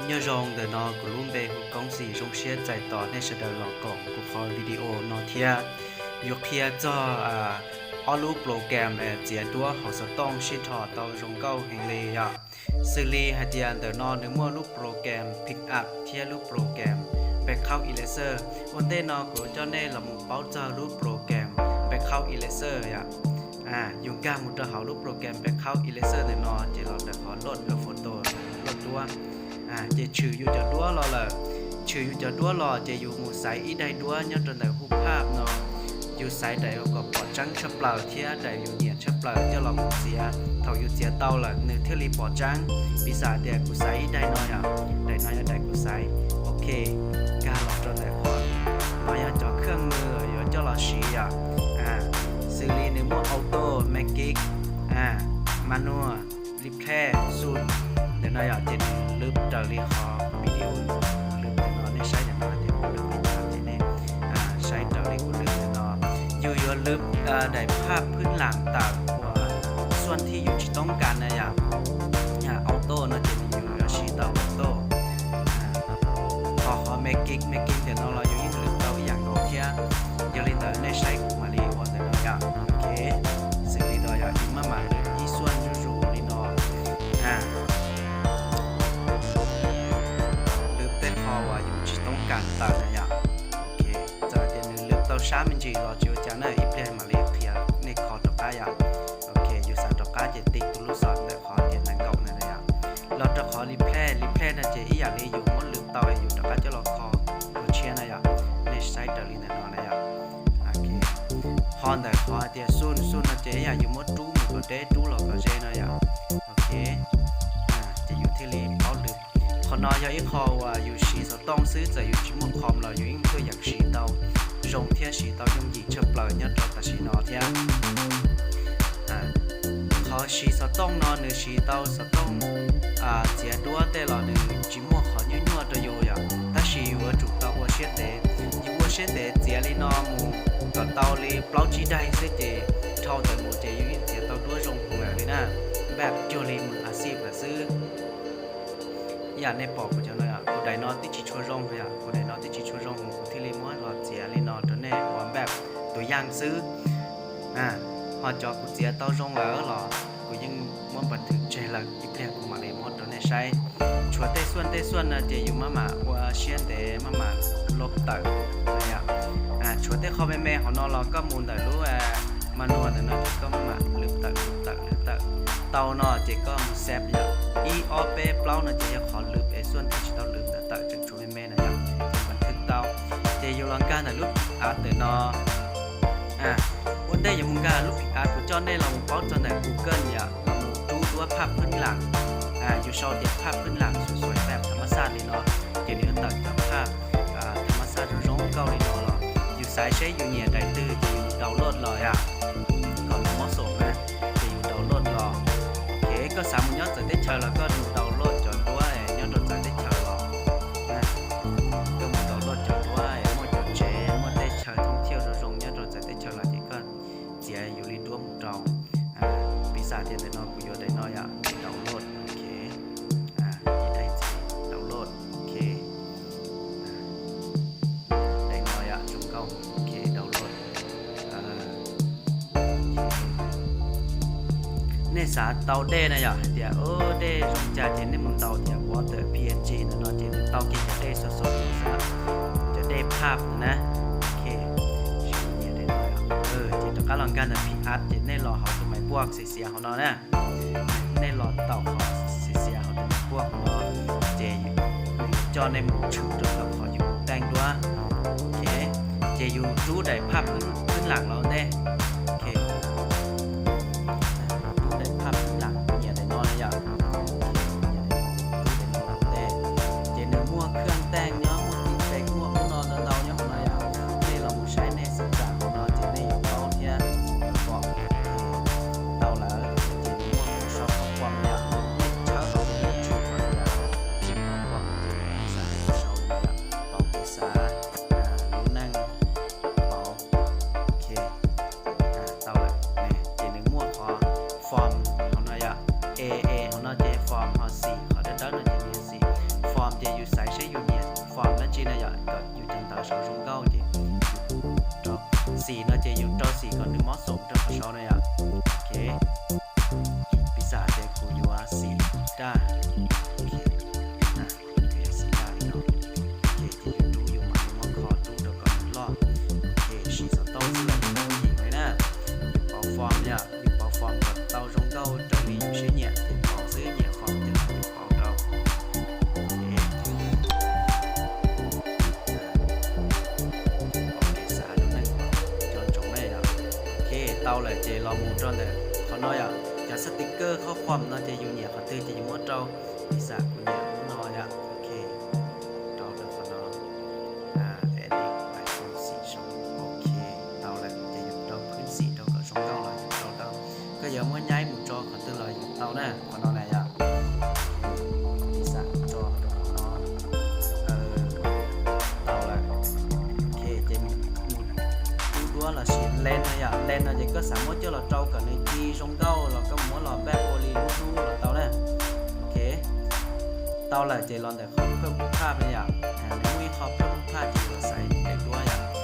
Nyob zoo, ntawm no kuv lub npe hu Koob Xis, zoo siab txais tos nej sawv daws los koom kuv qhov video no thiab. Yuav qhia txog ob lub program txiav duab hauv xov tooj sib dhos tau zoo nkauj heev li yom. Xws li hais tias ntawm no nws muaj lub program Pickup thiab lub program Background Eraser. Ua ntej no kuv coj nej los mus paub txog lub program Background Eraser yom. Yus nkag mus rau hauv lub program Background Eraser ntawm no ces los ntawm qhov load your photo, load duab. Ces tshwm yus cov duab los lawm. Tshwm yus cov duab los ces yus mus xaiv ib daim duab nyob rau ntawm hu phaj no. Yus xaiv daim kom pom tseeb tshaj plaws thiab daim yus nyiam tshaj plaws coj los mus txiav. Thaum yus txiav tau lawm nws thiaj li pom tseeb. Piv xam tias kuv xaiv ib daim no yom, daim no yog daim kuv xaiv. Ok, nkag los rau ntawm qhov no yog cov khaj nws yuav coj los siv yom. Xws li nws muaj auto, magic, manual, replay, zoom. Ntawm no yom ces nws lwv raws li qhov video lwv ntawm no, nej saib ntawm no ces kuv lwv li cas ces nej saib raws li kuv lwv ntawm no. Yus yuav lwv daim phaj phwb lam tawm uas xuaj thij yus tsis toob kas na yom. Auto no ces yus yuav siv tau auto. Ho qhov magic, magic ntawm no los yus yeej lwv tau ib yam nkaus thiab. Yog li ntawd nej saib kuv mam li ua ntawm no yom. Ok, xws li no yom, yus maj mam lwv ib xuaj zuj zus li no. Lwv tej qho uas yus tsis toob kas tawm na yom. Ok, txawm tias nws lwv tau sab me ntsis los tsis ua cas na, ib pliag mam li qhia nej kho rov qab yom. Ok, yus xav rov qab ces tiv tus lub xom ntawm qhov tias nees nkaum na yom. Los rau qhov replay, replay no ces ib yam li yus muab lwv tau yus rov qab coj los kho tus tshiab na yom. Nej saib raws li ntawm no na yom. Ho ntawm qhov tias zoom, zoom no ces ib yam yus muab rub mus kom deb rub los kom ze no yom. Ok, ces yus thiaj li paub lwv. Qhov no yog ib qho uas yus siv xov tooj xwb, txawm yus tsis muaj com los yus yeej tuaj yeem siv tau zoo thiab siv tau yooj yim tshaj plaws nyob rau tam sim no thiab. Qhov siv xov tooj no nws siv tau xov tooj txiav duab tej los nws tsis muaj qhov nyuaj nyuaj rau yus yom, tab sis yus yuav tsum tau ua siab ntev. Yus ua siab ntev txiav li no mus kom tau li plaub tsib daim xwb ces dhau ntawd mus ces yus yeej txiav tau duab zoo heev lawm li na. Npaj cuag li mus a xij lawm xwb. Ib yam nej pom kuv cov no, kuv daim no twb tsis tshua zoo yom, kuv daim no twb tsis tshua zoo mus kuv thiaj li muab los txiav li no rau nej ua npaj tus yaj xwb. Ho cov kuv txiav tau zoo lawm los kuv yeej muab npas thwm tseg lawm, ib pliag kuv mam li muab rau nej saib. Tshuav tej xuaj tej xuaj no ces yus maj mam ua siab ntev maj mam lub tawm. Tshuav tej qho me me hauv no los koj mus ntawm lub manual ntawm no ces koj maj mam lwv tawm lwv tawm lwv tawm. Tau no ces koj mus save yom, ib ob peb plaub no ces yog qhov lwv es xuaj tsis tau lwv ntawm tawm tseem tshuav me me no yom, ces npas thwm tau. Ces yus los nkag ntawm lub app ntawm no. Ua ntej yuav mus nkag lub app kuv coj nej los mus paub txog ntawm Google yom, los mus rub duab phaj phwb lam. Yus sau tias phaj phwb lam xuav xuav pab tham ma xaj li no, ces nws yuav tawm cov phaj tham ma xaj zoo zoo nkauj li no los yus xaiv seb yus nyiam daim twg ces yus download los yom. Kom nws mob xom na, ces yus download los. Ok, koj xav mus nyob txawv teb chaws los koj mus download cov duab nyob rau txawv teb chaws los. Koj mus download cov duab muaj cov tsev muaj teb chaws thoob thiaj zoo zoo nyob rau txawv teb chaws los ces koj txiav yus li duab mus rau. Piv xam tias ntawm no kuv yuav daim no yom, download, ok. Ib daim txiv download, ok. Daim no yom, zoo nkauj, ok, download. Nej xav tau dej na yom, hais tias dej zoo cas ces nej mus ntaus tias water P N G ntawm no ces nws tau kiag cov dej xwb xwb, cov dej phaj na. Ok, ces rov qab los nkag ntawm P R ces nej los hauv tus maiv puaj xiav xiav hauv no na. Nej los ntaus qhov xiav xiav hauv tus maiv puaj hauv no, ces nws coj nej mus tshwm rau qhov yus teej duab. Ok, ces yus rub daim phaj phwb lam los ntej. Ok, rub daim phaj phwb lam, nyiam daim no na yom. Rub daim no los ntej, ces nws muaj khaj teej nyob, muaj tiv pes, muaj ub no ntau ntau nyob hauv no yom. Nej los mus saib nej xav tsam hauv no ces nej yuav paub thiab yuav pom. Tau lawm ces nws muaj sau qhov pom yom, nej tshawb rau ces nws tshwm qhov yom, tshwm qhov pom ces nej xav sau yom, pom kev xav, lub neej, pauv, ok. Ok, na, ces xim daj li no. Ok, ces yus rub yus mam li muab kho rub rau kom nws loj. Ok, siv xov tooj xwb los yus tau yim li na. Yus pauv form yom, yus pauv form kom tau zoo nkauj raws li yus siab nyiam ces pauv xwb, nyiam form ces yus pauv rau. Ok. Pauv kev xav lub neej cov ntsoov ne yom. Ok, tau lawm ces los mus rau ntawm qhov no yom, cov sticker qhob qhuam no ces yus nyiam qhov twg ces yus muab rau. Piv xam kuv nyiam lub no yom. Ok, rau rau qhov no. Edit icon xim zoo. Ok, tau lawm ces yus rau phwb xim rau kom zoo nkauj los yus rau tau. Koj yuav muab nyaib mus tso qhov twg los yus tau na, qhov no na yom. Piv xam tso rau qhov no. Tau lawm. Ok, ces mus lub duab los sis lens no yom, lens no ces koj xav muab coj los rau kom nws ci zoo nkauj los koj muab los npaj ua li lub duab los tau na. Ok, tau lawm ces los ntawm qhov phaj phaj no yom, nws muaj ib qho phaj phaj ces yus xaiv daim duab yom.